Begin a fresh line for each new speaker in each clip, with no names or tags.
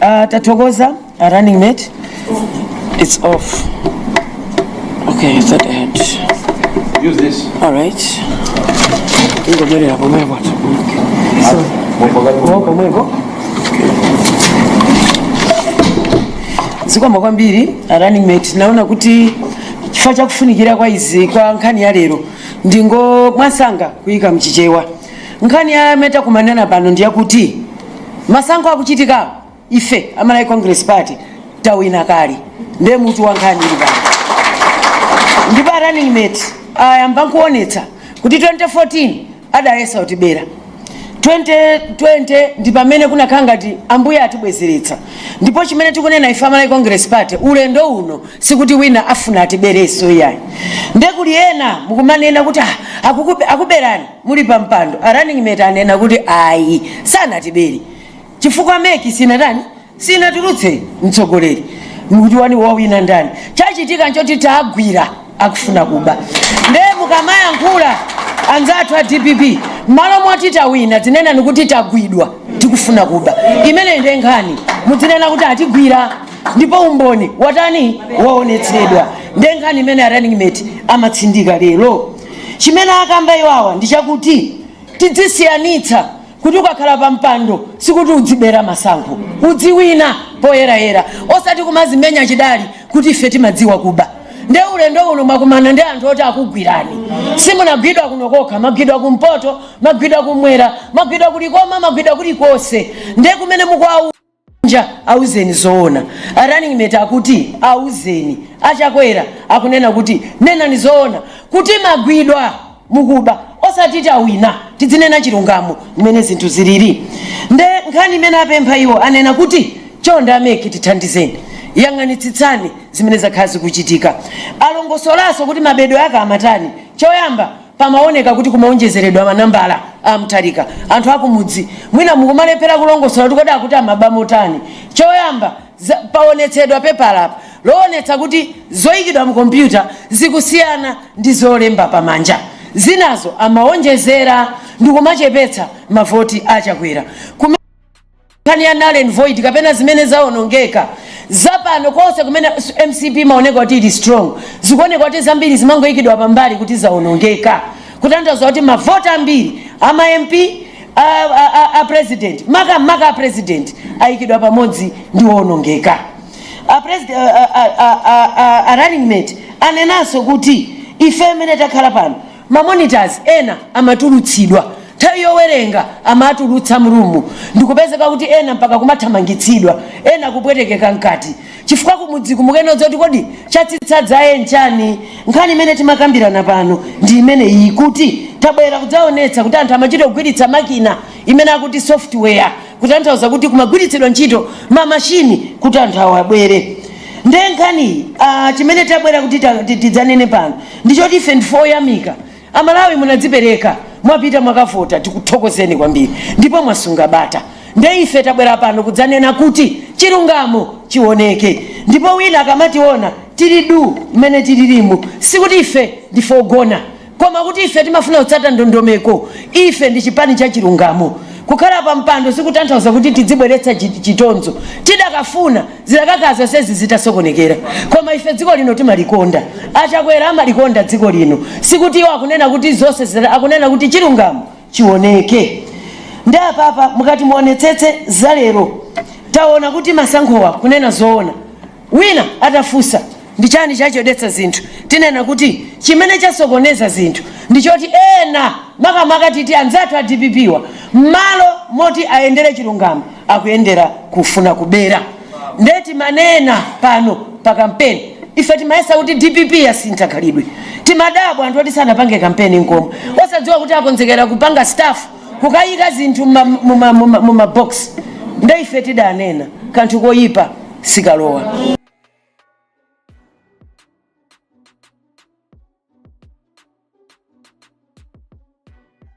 Tathokoza a running mate. It's off. Okay, I thought I had.
Use this.
All right. Ingobwerera pomwepo. Okay. So, oh, pomwepo. Zikomo kwambiri a running mate. Naona kuti chifukwa chakufunikira kwa izi, kwa nkhani ya lero, ndingo mwasanga kuyika mchichewa. Nkhani ya meta kumanena pano ndiyakuti masankho akuchitika, ife a Malawi Congress Party tawina kale. Ndiye mutu wa nkhani ili pano. Ndipo a running mate ayamba nkuonetsa kuti 2014 adayesa kutibera, 2020 ndi pamene kunakhala ngati Ambuye atibwezeretsa. Ndipo chimene tikunena ife a Malawi Congress Party, ulendo uno sikuti wina afuna atibereso, iyayi. Ndekuli ena mukumanena kuti, "Ah, akuberani muli pa mpando." A running mate anena kuti ayi, sanatibere, chifukwa MEC sinatani, sinatulutse mtsogoleri mukuti wani wawina ndani. Chachitika nchoti tagwira akufuna kuba. Nde mukamayankhula anzathu a DPP, malo moti tawina, zinenani kuti tagwidwa tikufuna kuba. Imene ndiye nkhani. Mudzinena kuti atigwira ndipo umboni watani, waonetsedwa. Ndiye nkhani imene a running mate amatsindika lero. Chimene akamba iwawa ndi chakuti tidzisiyanitsa kuti ukakhala pa mpando sikuti udzibera masankho, udziwina poyerayera, osati kumazimenya chidali kuti ife timadziwa kuba. Nde ulendo uno mwakumana ndi anthu oti akugwirani. Simunagwidwa kuno kokha, magwidwa kumpoto, magwidwa kumwera, magwidwa kulikoma, magwidwa kulikonse. Nde kumene mukuauja, auzeni zoona. A running mate akuti auzeni achakwera, akunena kuti nenani zoona kuti magwidwa mukuba, osati tawina. Tidzinena chilungamo mmene zinthu zilili. Nde nkhani imene apempha iwo, anena kuti chonde a MEC, tithandizeni, yang'anitsitsani zimene zakhala zikuchitika. Alongosolanso kuti mabedwe ake amatani. Choyamba, pamaoneka kuti kumaonjezeredwa manambala a Mutharika. Anthu akumudzi mwina mukumalephera kulongosola kuti kodi akuti amaba motani. Choyamba, paonetsedwa pepala apa loonetsa kuti zoyikidwa mu kompyuta zikusiyana ndi zolemba pamanja. Zinazo amaonjezera ndi kumachepetsa mavoti achakwera. Nkhani ya null and void kapena zimene zawonongeka zapano, konse kumene MCP maoneka kuti ili strong, zikuoneka kuti zambiri zimangoyikidwa pambali kuti zawonongeka, kutanthauza kuti mavoti ambiri ama MP, a president, maka maka a president, ayikidwa pamodzi ndi wonongeka. A running mate anenanso kuti ife amene takhala pano, ma monitors ena amatulutsidwa nthawi yowerenga, amatulutsa m'room, ndikupezeka kuti ena mpaka kumathamangitsidwa, ena kupwetekeka mkati, chifukwa kumudzi kumukenodza kuti kodi chatsitsa dzaye nchani. Nkhani imene timakambirana pano ndi imene iyi, kuti tabwera kudzaonetsa kuti anthu amachita kugwiritsa makina imene akuti software, kutanthauza kuti kumagwiritsidwa ntchito mamashini kuti anthu awo abwere. Nde nkhani chimene tabwera kuti tidzanene pano ndichoti ife ndife oyamika. Amalawi munadzipereka, mwapita mwakavota, tikuthokozeni kwambiri, ndipo mwasunga bata. Nde ife tabwera pano kudzanena kuti chilungamo chioneke. Ndipo wina akamationa tili du mmene tililimu, sikuti ife ndife ogona, koma kuti ife timafuna kutsata ndondomeko. Ife ndi chipani cha chilungamo. Kukhala pa mpando sikutanthauza kuti tidzibweretsa chitonzo. Tidakafuna zidakakhala sezi zitasokonekera, koma ife dziko lino timalikonda. Achakwera amalikonda dziko lino. Sikuti iwo akunena kuti zonse akunena kuti chilungamo chioneke. Ndi apapa mukati muonetsetse zalero, taona kuti masankhowa, kunena zoona, wina atafunsa ndi chani chachodetsa zinthu, tinena kuti chimene chasokoneza zinthu ndichoti ena, makamaka titi anzathu a DPP wa, m'malo moti ayendere chilungamo, akuyendera kufuna kubera. Ndeti manena pano pa kampeni, ife timayesa kuti DPP yasintha khalidwe. Timadabwa anthu oti sanapange kampeni nkomwe, osadziwa kuti akonzekera kupanga stuff, kukayika zinthu muma box. Nde ife tidanena kanthu koyipa sikalowa.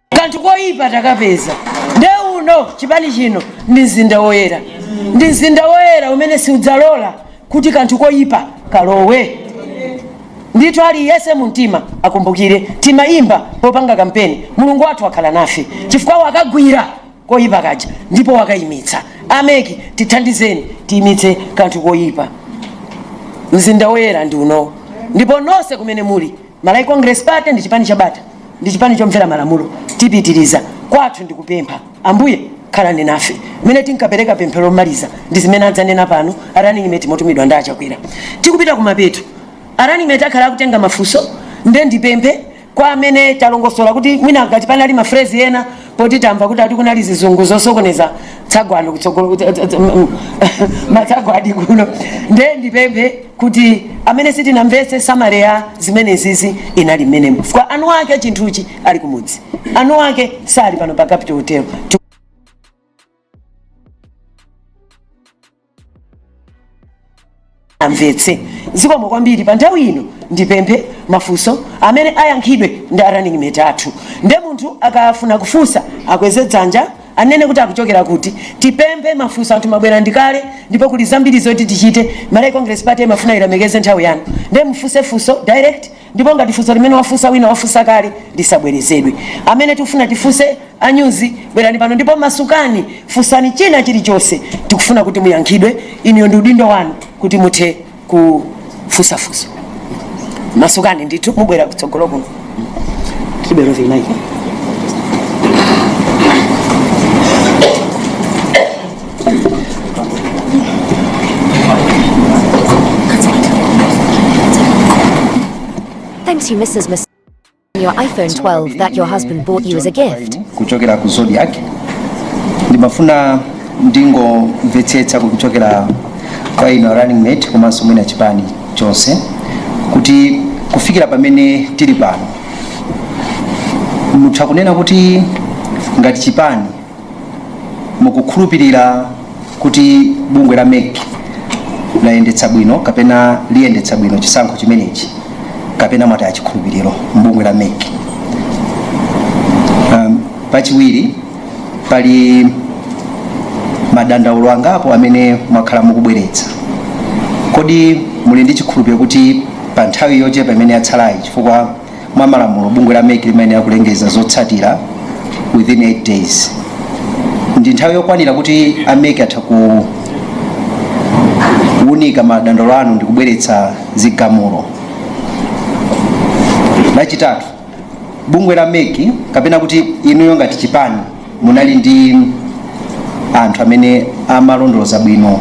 Kanthu koyipa takapeza. Nde uno chipani chino ndi mzinda woyera, ndi mzinda woyera umene siudzalola kuti kanthu koyipa kalowe. Ndithu aliyense mumtima akumbukire timayimba popanga kampeni, "Mulungu wathu akhala nafe," chifukwa wakagwira. Koyipa kaja ndipo wakayimitsa. A MEC, tithandizeni tiyimitse kanthu koyipa. Mzinda woyera ndi uno, ndipo nonse kumene muli, Malawi Congress Party ndi chipani chabata, ndi chipani chomvera malamulo. Tipitiriza kwathu ndikupempha Ambuye khalani nafe. Mmene tinkapereka pemphero lomaliza ndi zimene adzanena pano a running mate motumidwa ndi Achakwera. Tikupita kumapeto, a running mate akhala akutenga mafunso. Nde ndipemphe kwa amene talongosola kuti mwina ngati panali ma phrase ena, poti tamva kuti ati kunali zizungu zosokoneza tsagwano kutsogolo, matsagwadi kuno. Nde ndipemphe kuti amene sitinamvetse, summary ya zimenezizi inali mmenemo, kwa anu ake chinthuchi ali kumudzi, anu ake sali pano pa Capital Hotel. Amvetse. Zikomo kwambiri. Pa nthawi ino ndipemphe mafunso amene ayankhidwe ndi a running mate athu. Nde munthu akafuna kufunsa akweze dzanja, anene kuti akuchokera kuti. Tipemphe mafunso. Anthu mabwera ndikale ndipo kuli zambiri zoti tichite. Malawi Congress Party imafuna ilemekeze nthawi yanu, nde mufunse funso direct, ndipo ngati funso limene wafunsa wina wafunsa kale lisabwerezedwe. Amene tikufuna tifunse, anyuzi bwerani pano ndipo masukani, funsani china chilichonse. Tikufuna kuti muyankhidwe inuyo, ndi udindo wanu kuti muthe kufunsafunso. Masukani ndithu, mubwera kutsogolo kuno. Tilibe roving mic.
Thanks you, Mrs. Miss. Your iPhone 12 that your husband bought you as a gift.
Kuchokera ku Zodiak. Ndimafuna ndingomvetsetsa kuchokera kwa ino running mate komanso mwina chipani chonse kuti kufikira pamene tili pano, mutha kunena kuti ngati chipani mukukhulupirira kuti bungwe la MEC layendetsa bwino kapena liyendetsa bwino chisankho chimenechi, kapena mwataya chikhulupiriro mbungwe la MEC? Pachiwiri, pali madandaulo angapo amene mwakhala mukubweretsa. Kodi muli ndi chikhulupiriro kuti pa nthawi yochepa imene yatsalayi, chifukwa mwa malamulo bungwe la MEC limayenera kulengeza zotsatira within 8 days, ndi nthawi yokwanira kuti a MEC atha kuwunika madandaulo anu ndi kubweretsa zigamulo? Lachitatu, bungwe la MEC kapena kuti inuyo ngati chipani munali ndi anthu amene amalondoloza bwino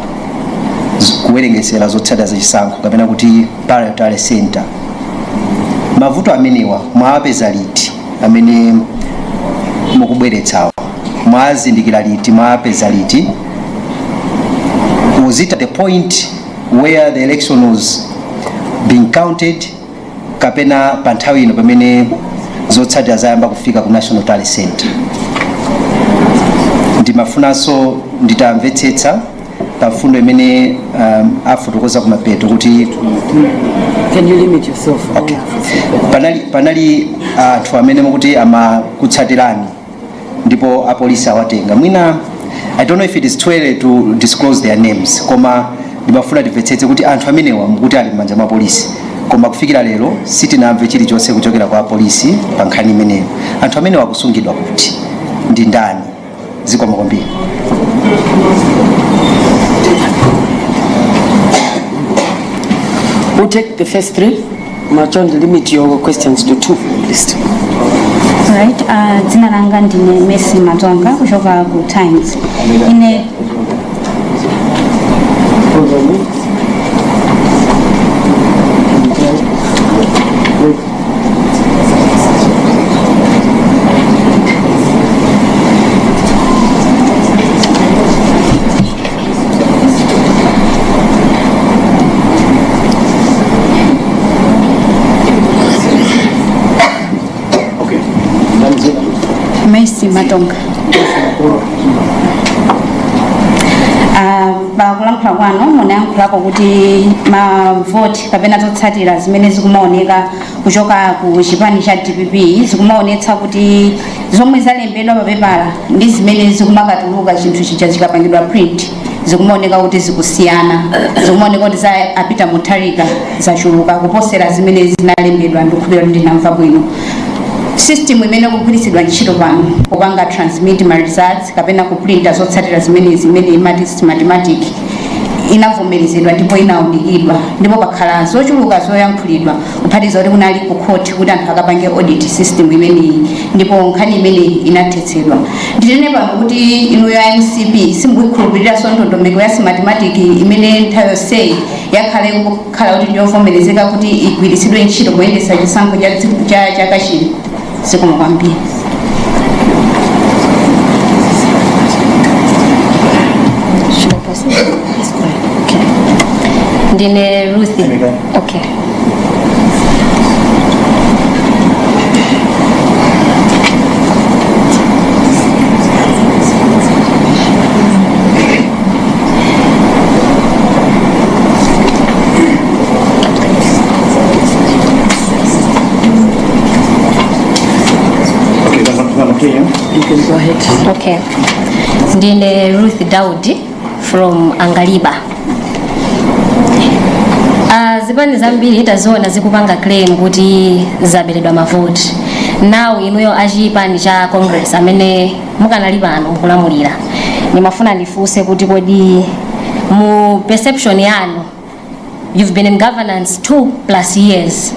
kuwerengesera zotsatira zachisankho kapena kuti parallel tally center. Mavuto amenewa mwawapeza liti? Amene mukubweretsawa mwazindikira liti? Mwawapeza liti? Was it at the point where the election was being counted, kapena pa nthawi ino pamene zotsatira zayamba kufika ku National Tally Center? Ndimafunanso nditamvetsetsa pa mfundo imene afotokoza kumapeto kuti
Can you limit yourself?
Okay. Panali anthu amene mukuti amakutsatirani ndipo apolisi awatenga. Mwina I don't know if it is too early to disclose their names, koma ndimafuna timvetsetse kuti anthu amenewa mukuti ali m'manja mwa polisi, koma kufikira lero sitinamve chilichonse kuchokera kwa apolisi pa nkhani imeneyo. Anthu amenewa akusungidwa kuti, ndi ndani? Zikomo kwambiri.
We'll take the first three. Machon, limit your questions to two, please.
Right, dzina langa ndine Messi Matonga kuchoka ku Times. Ine
Hold on.
Okay. Ndamzina.
Messi Matonga. Pakulankhula kwanu munayankhulako kuti mavoti kapena zotsatira zimene zikumaoneka kuchoka ku chipani cha DPP zikumaonetsa kuti zomwe zalembedwa papepala ndi zimene zikumakatuluka chinthu chija chikapangidwa print zikumaoneka kuti zikusiyana, zikumaoneka kuti za a Peter Mutharika zachuluka kuposera zimene zinalembedwa. Ndikukhulupirira kuti ndinamva bwino. System imene kugwiritsidwa ntchito pano kupanga transmit ma results kapena kuprinta zotsatira zimenezi, imene imati Smartmatic, inavomerezedwa ndipo inaunikidwa, ndipo pakhala zochuluka zoyankhulidwa, kuphatiza kuti kunali ku court kuti anthu akapange audit system imeneyi, ndipo nkhani imeneyi inathetsedwa. Ndinene pano kuti inuyo ya MCP simukuikhulupiriranso ndondomeko ya Smartmatic imene nthawi yonseyi yakhale kukhala kuti ndiyovomerezeka kuti igwiritsidwe ntchito kuyendetsa chisankho cha chaka chino? Zikomo kwambiri.
Should I proceed? Yes, go ahead. Okay. Ndine Ruthie. Okay.
Okay, that's okay, yeah?
You can go ahead.
Okay. Ndine Ruth Daudi from Angaliba. Zipani zambiri taziona zikupanga claim kuti zaberedwa mavoti. Now inuyo achipani cha Congress amene mukanali pano mukulamulira, ndimafuna ndifunse kuti kodi mu perception yanu, you've been in governance 2+ years,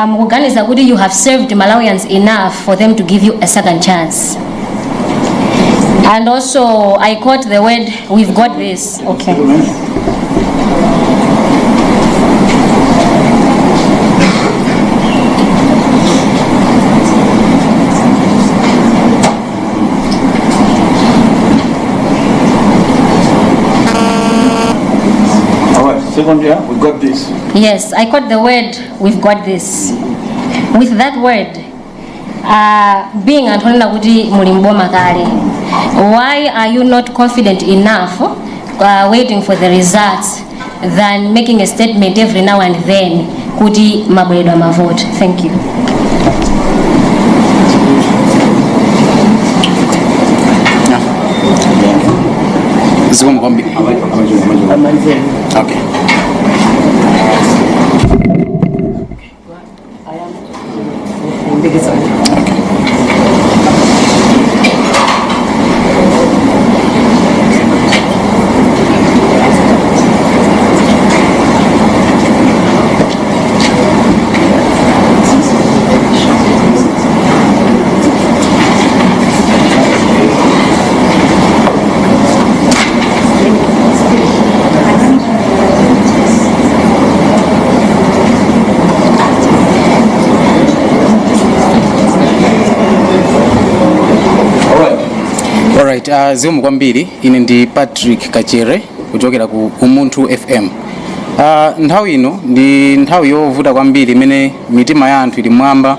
mukuganiza kuti you have served Malawians enough for them to give you a second chance? And also, I quote the word, "We've got this." Okay.
All right, second, yeah, we got this.
Yes, I quote the word, "We've got this." With that word, being anthu onena kuti muli mboma kale, why are you not confident enough waiting for the results than making a statement every now and then kuti mwaberedwa mavoti? Thank you.
Zikomo kwambiri. Okay. Okay.
All right.
Alright, zikomo kwambiri. Ine ndi Patrick Kachere kuchokera ku Umunthu FM. Nthawi ino ndi nthawi yovuta kwambiri imene mitima ya anthu ili mwamba.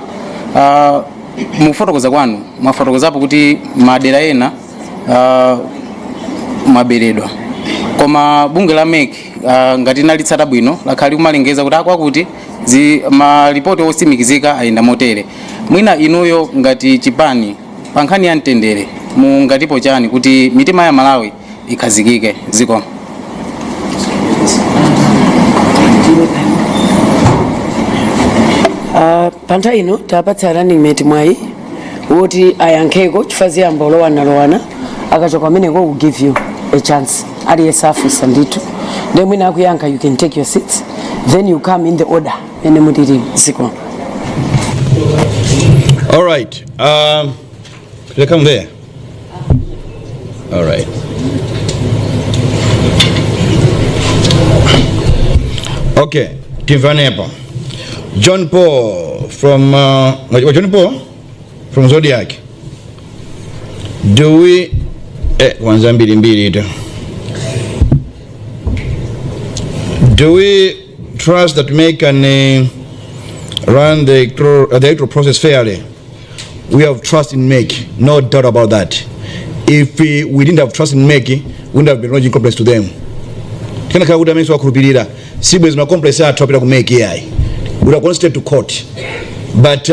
Mufotokoza kwanu mwafotokozapo kuti madera ena mwaberedwa, koma bungwe la MEC, ngati nalitsata bwino, lakhala likumalengeza kuti akwakuti malipoti otsimikizika ayenda motere. Mwina inuyo ngati chipani, pa nkhani ya mtendere mungatipo chani kuti mitima ya Malawi ikhazikike? Zikomo.
Pa nthawi ino tapatsa running mate mwayi woti ayankheko chifukwa ziyamba olowanalowana. Akachoka ameneko, will give you a chance. Aliyense afunsa ndithu, then mwina akuyankha, you can take your seats, then you come in the order mene mulili. Zikomo.
All right. Could I come there? All right. Okay. Tivanepo. John Paul from John Paul from Zodiak. Do we kwanza mbili mbili ito. Do we trust that we can run the electoral process fairly? We have trust in MEC, no doubt about that. If we didn't have trust in MEC, we wouldn't have been lodging complaints to them. Tikanakhala kuti amene wakhulupirira, sibwezi ma complaints athu apita ku MEC yayi. We have gone straight to court. But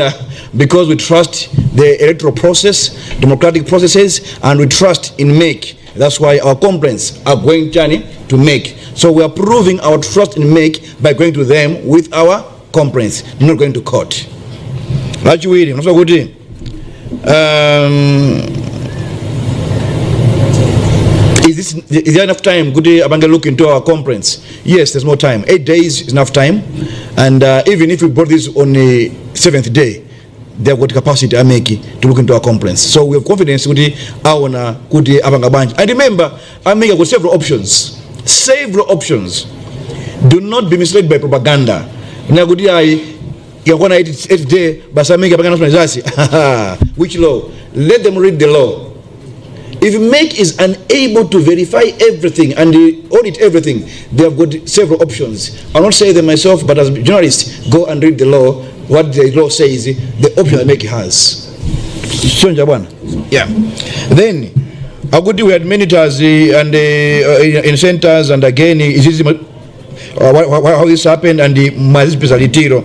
because we trust the electoral process, democratic processes, and we trust in MEC, that's why our complaints are going chani to MEC. So we are proving our trust in MEC by going to them with our complaints, not going to court. Lachiwiri unafunsa kuti is there enough time kuti apange look into our complaints? Yes, there's more time. 8 days is enough time, and even if we brought this on the seventh day, they have got capacity, a MEC, to look into our complaints. So we have confidence kuti aona kuti apanga bwanji. And remember, a MEC got several options, several options. Do not be misled by propaganda nakuti ayi, ikakwana 8 day basi, a MEC apanga announcement zasi. Which law? Let them read the law. If MEC is unable to verify everything and audit everything, they have got several options. I'll not say them myself, but as journalists, go and read the law, what the law says, the option that MEC has. Chonja bwana. Yeah. Then, akuti we had monitors and in centers and again, is this, how this happened and the litiro.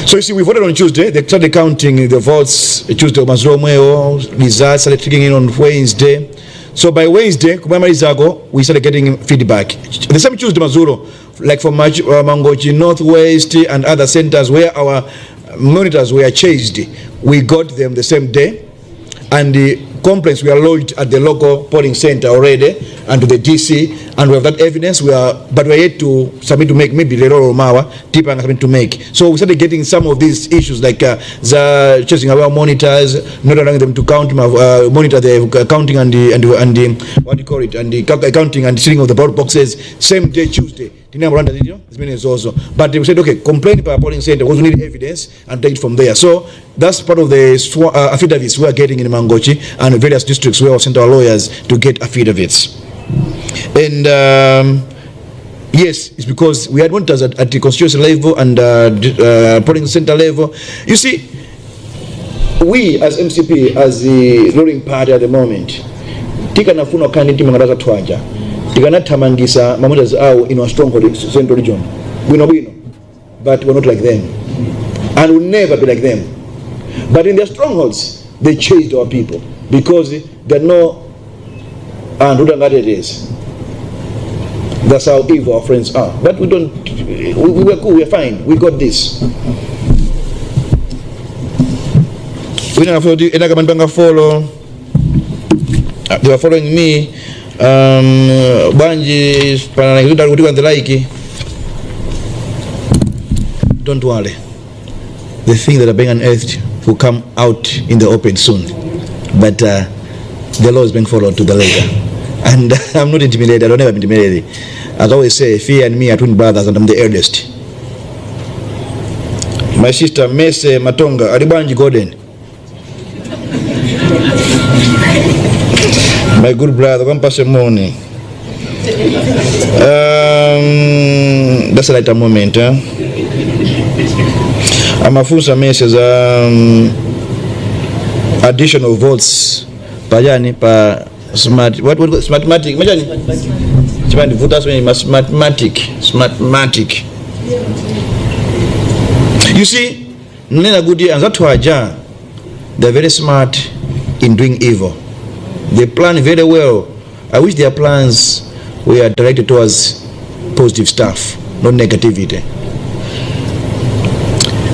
So you see, we voted on Tuesday. They started counting the votes Tuesday, madzulo omwewo, results started kicking in on Wednesday. So by Wednesday, kumamalizako, we started getting feedback. The same Tuesday madzulo, like from Mangochi Northwest and other centers where our monitors were chased, we got them the same day. And the complaints were lodged at the local polling center already and to the DC, and we have that evidence. We are, but we are yet to submit to MEC, maybe lero or mawa, tipanga submit to MEC. So we started getting some of these issues like the chasing our monitors, not allowing them to count, monitor the counting and the, what do you call it, and the counting and sealing of the ballot boxes, same day, Tuesday. Tinamulanda zidyo zimene zozo, but we said, okay, complain per polling center because we need evidence and take it from there. So that's part of the affidavits we are getting in Mangochi and various districts where we sent our lawyers to get affidavits. And yes, it's because we had monitors at the constituency level and polling center level. You see, we as MCP, as the ruling party at the moment, tikanafuna kukhala ndi mtima ngati athu aja, tikanathamangisa ma monitors awo in our stronghold, Central Region, bwinobwino. But we're not like them and will never be like them. But in their strongholds they chased our people because there are no anthu kuti angateteze. That's how evil our friends are. But we don't, we are cool, we're fine, we got this. Wina anafunsa kuti ena akamandipanga follow, they were following me, bwanji panana kuti and the like. Don't worry, the things that are being unearthed will come out in the open soon. But the law is being followed to the letter and I'm not intimidated. I don't ever be intimidated. As I always say, fear and me are twin brothers and I'm the eldest. My sister Mese Matonga ali bwanji? Gordon, my good brother, kampase moni. That's a lighter moment, eh? Amafunsa mese za additional votes pajani pa smart, what Smartmatic majani chipandi vuta so Smartmatic, Smartmatic. You see, nena kuti anzathu aja, they're very smart in doing evil. They plan very well. I wish their plans were directed towards positive stuff, not negativity.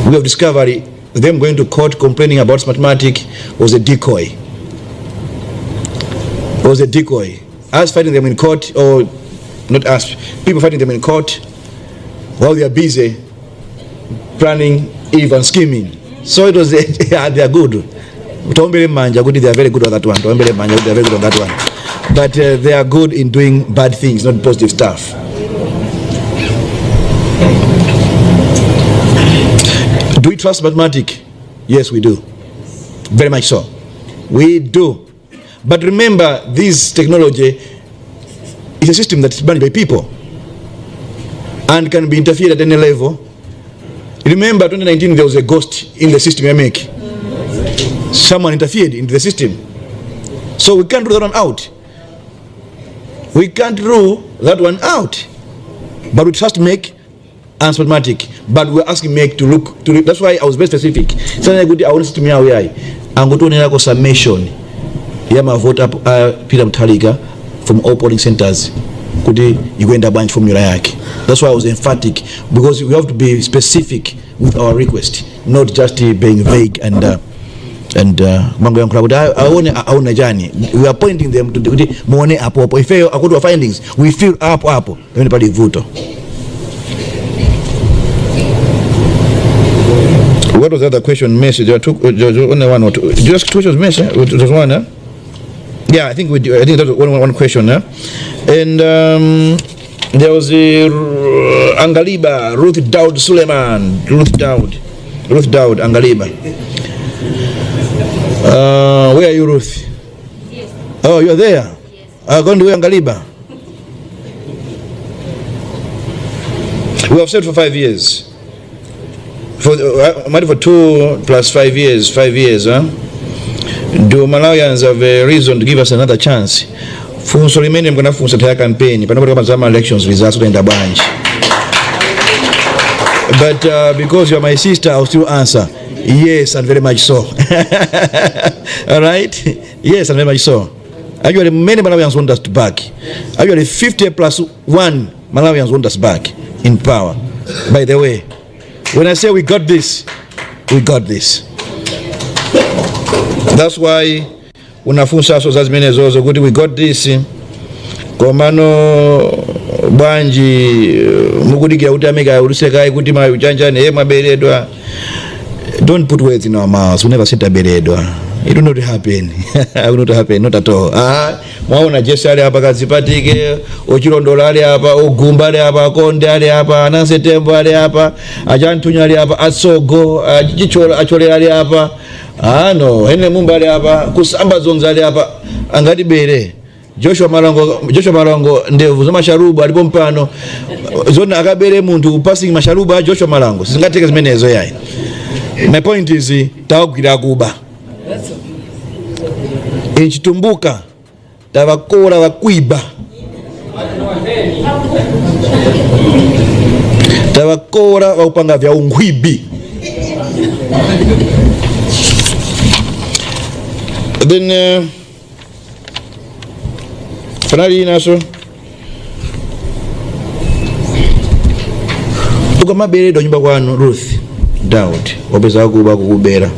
We have discovered them going to court complaining about Smartmatic was a decoy. Was a decoy. Us fighting them in court, or not us, people fighting them in court while they are busy planning evil and scheming. So it was, yeah, they are good. Tiwaombere manja kuti they are very good on that one. Tiwaombere manja kuti they are very good on that one. But they are good in doing bad things, not positive stuff. Do we trust Smartmatic? Yes, we do. Very much so. We do. But remember, this technology is a system that is managed by people and can be interfered at any level. Remember, 2019, there was a ghost in the system I make. Someone interfered into the system. So we can't rule that one out. We can't rule that one out. But we trust MEC and Smartmatic. But we're asking MEC to look to, that's why I was very specific. Sana kuti aone system yawo yayi. Angotionerako summation ya mavoti a Peter Mutharika from all polling centers kuti ikuyenda bwanji, formula yake. That's why I was emphatic, because we have to be specific. with our request, not just being vague and mangoyankhula kuti aone aona chani. We are pointing them to kuti muone apopo. Ifeyo akuti our findings, we feel apo apo pamene pali vuto. What was the other question, Messi? There are two, there was only one or two. Just two questions, Messi? There was one, huh? Yeah, I think we do. I think that was one question, huh? And there was a Angaliba, Ruth Daud Suleiman, Ruth Daud, Ruth Daud Angaliba. Where are you, Ruth?
Yes.
Oh, you're there?
Yes.
Going to where, Angaliba? We have said for 5 years. For 2 plus 5 years, 5 years, huh? Do Malawians have a reason to give us another chance? Funso limene mkanafunsa nthawi ya campaign panopo kama elections results kuyenda bwanji. But because you are my sister, I'll still answer yes, and very much so. All right, yes, and very much so. Actually, many Malawians want us back. Actually, 50 plus 1 Malawians want us back in power. By the way, when I say we got this, we got this. That's why unafunsa za zimene zozo kuti we got this, komano bwanji mukudikira kuti a MEC auluse kuti machanjani ye mwaberedwa? Don't put words in our mouths. We never said taberedwa. It will not happen. It will not happen, not at all. Ah, mwaona Jesse ali apa, Kadzipatike, ochilondola ali apa, ogumba ali apa, akonde ali apa, Ananse Tembo ali apa, achanthunya ali apa, atsogo achichola acholera ali apa. Ah, no, Henry Mumba ali apa, kusamba zonza ali apa, angatibere? Joshua Malango, Joshua Malango, ndevu za masharubu alipo mpano zona, akabere munthu passing masharubu a Joshua Malango? Sizingatheke zimenezo yayi. My point is, tawagwira kuba ichitumbuka, tavakora vakwiba, tavakora vakupanga vya unkhwibi. Then fanali inaso ukamaberedwa nyumba kwanu, Ruth Daud, wapeza akuba kukubera.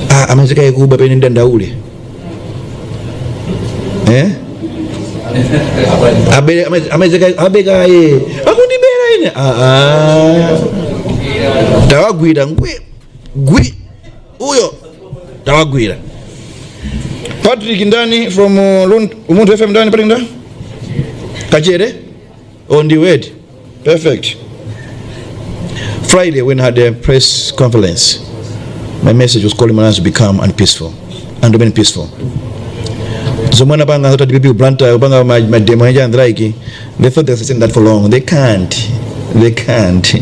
Ah, amazika kuba pene ndandaule, eh? Abere amazika abekaye akundibera ine. Ah, ah. Tawagwira ngwi gwi uyo, tawagwira. Patrick Ndani from Umunthu FM. Ndani Patrick Ndani Kachere on the word. Perfect. Friday, when I had a press conference, my message was calling Malawians to be calm and peaceful and remain peaceful. Zomwe anapanga thought DPP Blantyre upanga ma demo and like they thought they sustain that for long. They can't. They can't.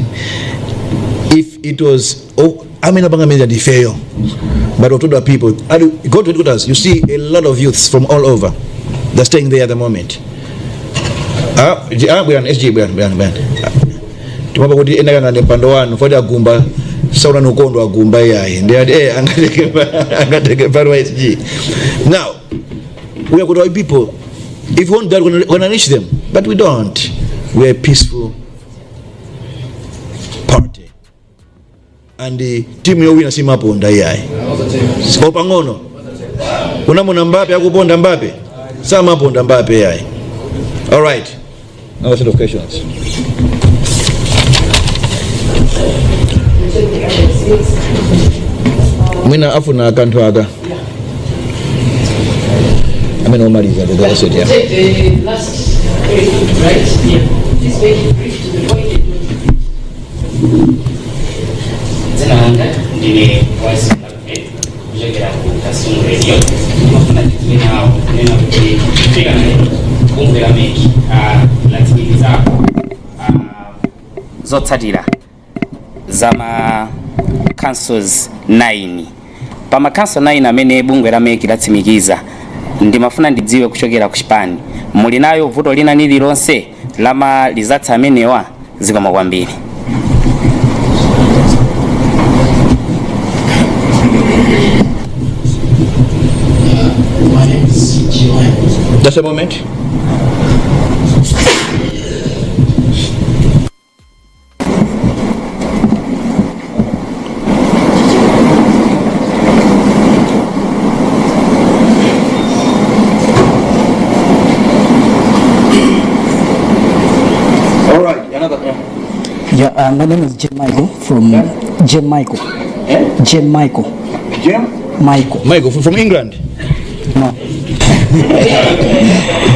If it was, oh, I mean, apanga means that fail. But we told our people, go to headquarters, you see a lot of youths from all over. They're staying there at the moment. Ah, ah, bwana SG, bwana, bwana, bwana. Timapa kuti ena kanga mpando wanu foti agumba sauna nukondo agumba iyayi ndi ati eh angateke mpando wa SG. Now we are good our people. If we want that, we're gonna reach them, but we don't. We are a peaceful party and the team yowina simaponda iyayi opang'ono. Unamona Mbappe akuponda? Mbappe samaponda Mbappe iyayi. All right, another set of questions. Mwina afuna akanthu aka amene omaliza the other set, yeah.
Take the last question, right? Yeah. Please make it brief, to the point, and don't
Dzina langa ndine Wise Mbappe kuchokera ku Kasungu Radio. Ndimafuna tidziwe nawo kunena kuti kufika naye bungwe la MEC latsimikizako zotsatira za ma councils 9. Pa ma council 9 amene bungwe la MEC latsimikiza, ndimafuna ndidziwe kuchokera ku chipani, muli nayo vuto lina lililonse la ma results amenewa? Zikomo kwambiri.
My name is Jiwan.
Just a moment.
Yeah, my name is Jim Michael from Jim Michael.
Eh?
Jim Michael.
Jim?
Michael.
Michael from England.
No.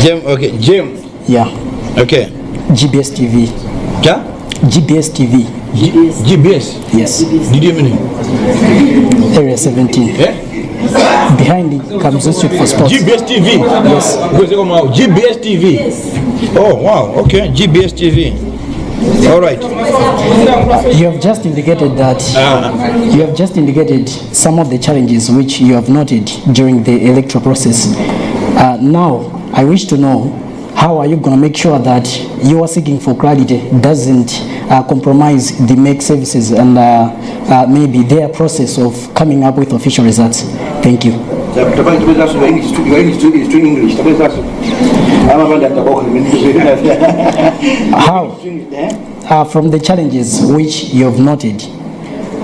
Jim, okay, Jim.
Yeah.
Okay.
GBS TV.
Yeah?
GBS TV.
GBS?
Yes.
Did you mean?
Area 17.
Yeah?
Behind the Kamuzu Institute for Sports.
GBS TV?
Yes.
GBS TV? Oh, wow. Okay, GBS TV. All right.
You have just indicated some of the challenges which you have noted during the electoral process. Now, I wish to know, how are you going to make sure that your seeking for clarity doesn't compromise the MEC services and maybe their process of coming up with official results? Thank you. How? From the challenges which you have noted,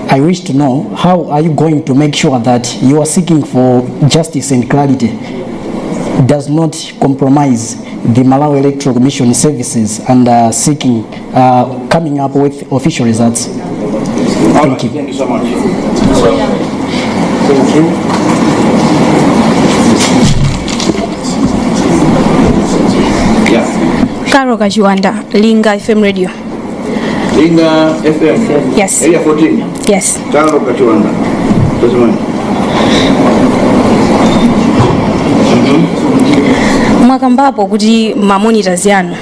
I wish to know, how are you going to make sure that you are seeking for justice and clarity does not compromise the Malawi Electoral Commission services and coming up with official results? Thank you.
Thank you so much. Thank you. Yeah.
Caro Kachiwanda, Linga FM Radio.
Linga FM?
Yes.
Area 14?
Yes.
Caro Kachiwanda. Just a minute.
Mwakambapo kuti ma monitors yanu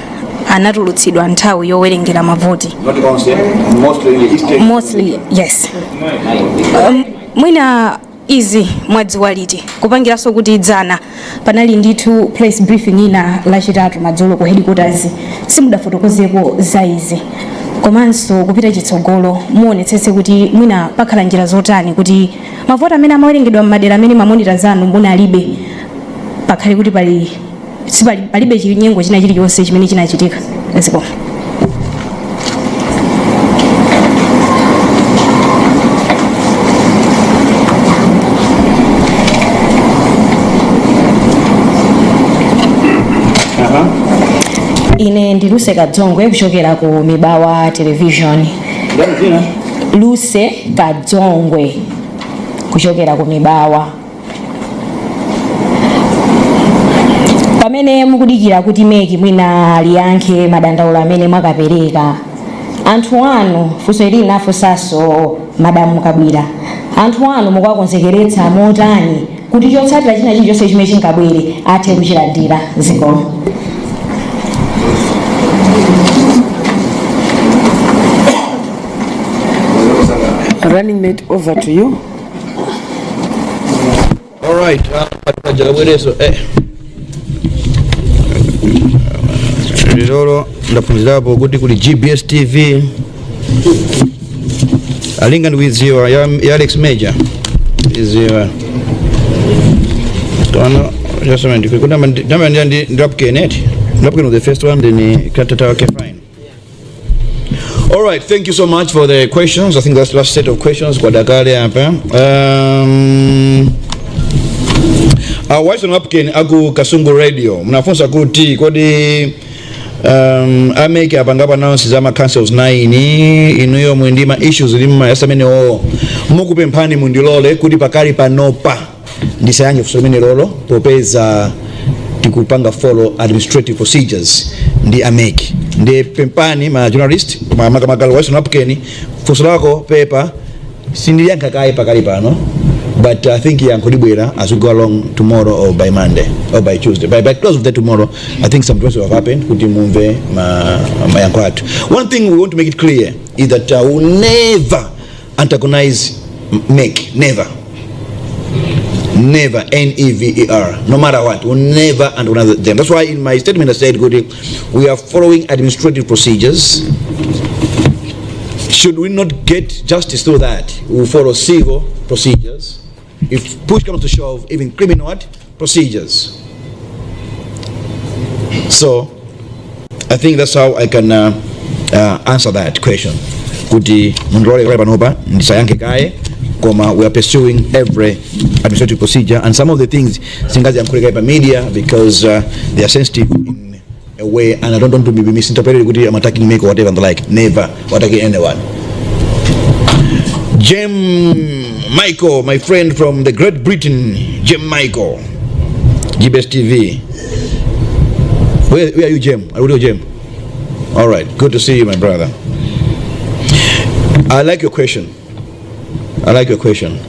anatulutsidwa nthawi yowerengera mavoti.
Not only, mostly in the eastern.
Mostly, yes. Mwina izi mwadziwa liti, kupangiranso kuti dzana panali ndithu press briefing ina Lachitatu madzulo ku headquarters, simudafotokozeko za izi? Komanso kupita chitsogolo, muonetsetse kuti mwina pakhala njira zotani kuti mavoti amene amawerengedwa m'madera amene ma monitors anu munalibe pakhale kuti pali palibe chinyengo china chilichonse chimene chinachitika? Zikomo.
Ine ndi Luse Kadzongwe kuchokera ku Mibawa Television. Luse Kadzongwe kuchokera ku Mibawa. Pamene mukudikira kuti MEC mwina liyankhe madandaulo amene mwakapereka, anthu anu, funso ili linafunsanso Madamu Kabwira, anthu anu mukuwakonzekeretsa motani kuti chotsatira china chilichonse chimene chingabwere athe kuchilandira? Zikomo.
Running mate, over to you.
All right. Jalabwereso eh. Lero ndaphunzirapo kuti kuli GBS TV, alinga ndikuidziwa ya Alex Major iziwa tono. Just a minute. Kuna namba ndi Ndapke net. Ndapke was the first one, then Katata. Okay, fine. All right, thank you so much for the questions. I think that's the last set of questions. Kwadakale hapa. Wison Wapken aku Kasungu Radio. Mnafunsa kuti kodi a MEC apangapa announce za ma councils 9, inuyo muli ma issues limma yasamenewo? Mukupemphani mundilole kuti pakali panopa ndisayankhe funso limene lolo, popeza tikupanga follow administrative procedures ndi a MEC. Ndi pempani ma journalist, makamaka Wison Wapken, funso lako pepa sindiliyankha kaye pakali pano, but I think yankho libwera as we go along tomorrow or by Monday or by Tuesday. By close of the tomorrow, I think some things will have happened kuti mumve mayankho athu. One thing we want to make it clear is that we will never antagonize MEC. Never. Never, N-E-V-E-R, no matter what, we'll never antagonize them. That's why in my statement I said, good, we are following administrative procedures. Should we not get justice through that, we will follow civil procedures. If push comes to shove, even criminal what? Procedures. So, I think that's how I can answer that question. Kuti mundilole panopa ndisayankhe kaye, koma we are pursuing every administrative procedure, and some of the things singaziyankhule kaye pa media because they are sensitive in a way, and I don't want to be misinterpreted kuti I'm attacking MEC or whatever and the like. Never attacking anyone. Jem Michael, my friend from the Great Britain, Jem Michael, GBS TV. Where are you, Jem? Are you Jem? All right, good to see you, my brother. I like your question. I like your question.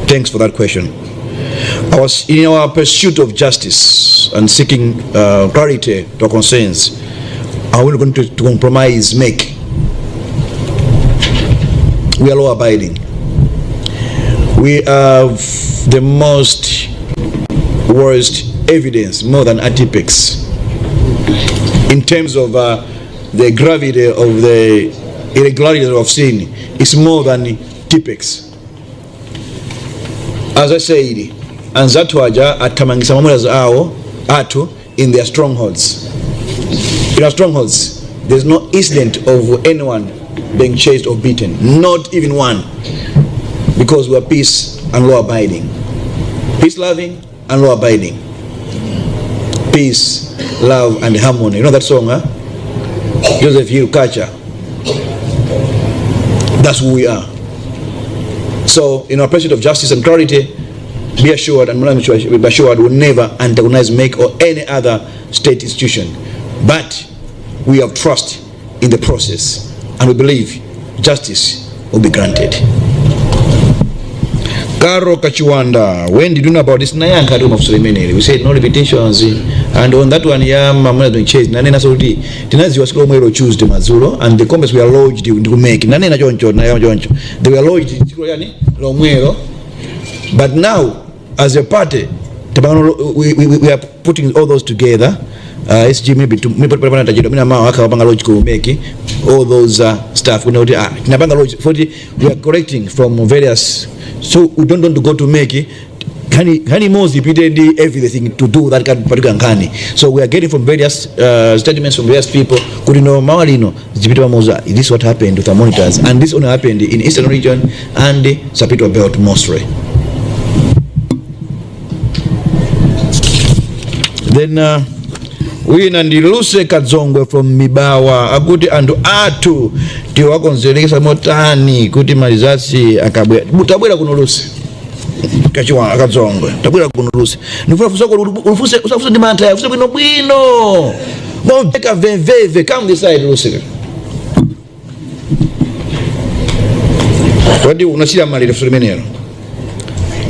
Thanks for that question. I was in our pursuit of justice and seeking clarity to our concerns. Are we going to compromise MEC? We are law abiding. We have the most worst evidence, more than atypics, in terms of the gravity of the irregularities we have seen. It's more than Tipp-Ex. As I said, anzathu aja athamangisa mamuna awo athu in their strongholds. In our strongholds, there's no incident of anyone being chased or beaten, not even one, because we are peace and law abiding. Peace loving and law abiding. Peace, love and harmony. You know that song, huh? Joseph Hill Kacha. That's who we are. So, in our pursuit of justice and clarity, be assured, and be assured, we'll never antagonize MEC or any other state institution. But we have trust in the process, and we believe justice will be granted. Karo Kachiwanda, when did you know about this? Nayankha tu mafunso imeneli. We said no repetitions. And on that one, ya mamuna been chased. Nanena soti tinaziwa siku lomwelo Tuesday madzulo, and the comments were lodged ndi MEC. Nanena choncho, na choncho. They were lodged siku yani lomwelo. But now, as a party, we are putting all those together. SG maybe to maybe put tajiro mina mawa akawapanga lodge ku MEC all those stuff we know tinapanga lodge 40 we are collecting from various, so we don't want to go to MEC nkhani imodzi ipite ndi everything to do that kind of particular nkhani. So we are getting from various statements from various people kuti no mawa lino zipite pamodzi. This is what happened with our monitors, and this only happened in Eastern Region and Sapitwa Belt mostly. Then wina ndi Luse Kadzongwe from Mibawa, akuti anthu athu tiwakonzerekesa motani kuti ma results akabwera? Tabwera kuno, Luse Kachiwa Kadzongwe, tabwera kuno, Luse. Ndifuna funso ulufuse, usafuse ndi mantha, yafuse bwino bwino momveka vemveve. Come this side, Luse. Kodi unachira malire funso limenelo?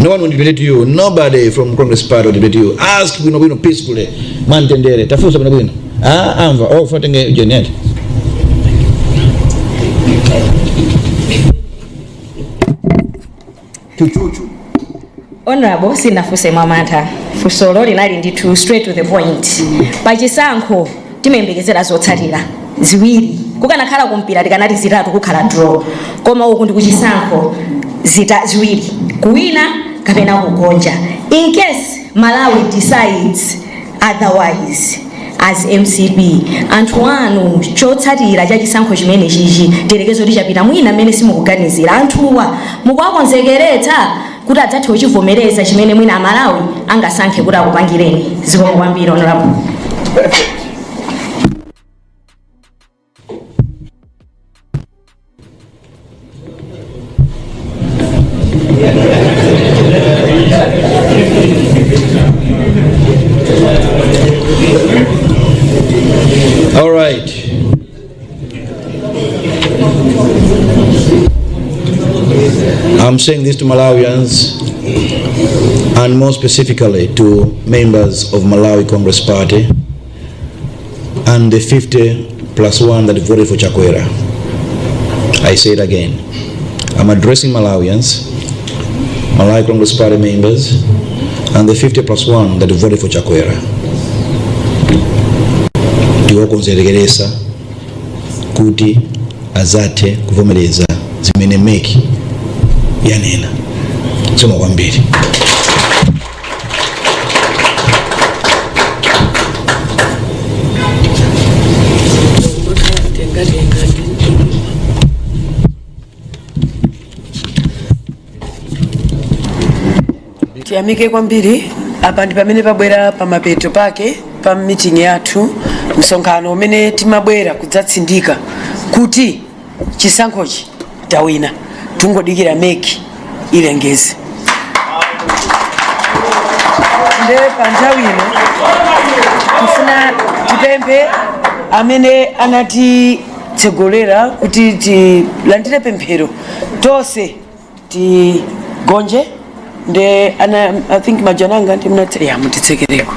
No one will debate you. Nobody from Congress Party will debate you. Ask bwino bwino, peacefully. Mwamtendere. Tafusa bwino bwino. Ah, amva. Oh, fatenge Janet. Chuchuchu.
Honorable, sinafuse mwamantha. Funsolo linali ndithu straight to the point. Pachisankho timayembekezera zotsatira ziwiri. Kukanakhala kumpira tikanati zitatu, kukhala draw, koma uku ndi kuchisankho, zita ziwiri, kuwina kapena kugonja. In case Malawi decides otherwise, as MCP, anthu anu, chotsatira cha chisankho chimene chichi, tiyerekeze kuti chapita mwina mmene simukuganizira, anthuwa mukuwakonzekeretsa kuti adzathe kuchivomereza chimene mwina Amalawi angasankhe kuti akupangireni? Zikomo kwambiri, Honorable.
Perfect. All right. I'm saying this to Malawians and more specifically to members of Malawi Congress Party and the 50 plus 1 that voted for Chakwera. I say it again. I'm addressing Malawians, Malawi Congress Party members, and the 50 plus 1 that voted for Chakwera. Tiwakonzerekeresa kuti azathe kuvomereza zimene MEC yanena. Zikomo kwambiri.
Tiyamike kwambiri. Apa ndi pamene pabwera pamapeto pake. pa meeting yathu, msonkhano umene timabwera kudzatsindika kuti chisankhochi tawina, tungodikira MEC ilengeze. Nde pa nthawi ino tifuna tipemphe amene anatitsegolera kuti tilandire pemphero, tonse tigonje. Nde ana, I think majananga ndi mnatse ya mutitsekereko.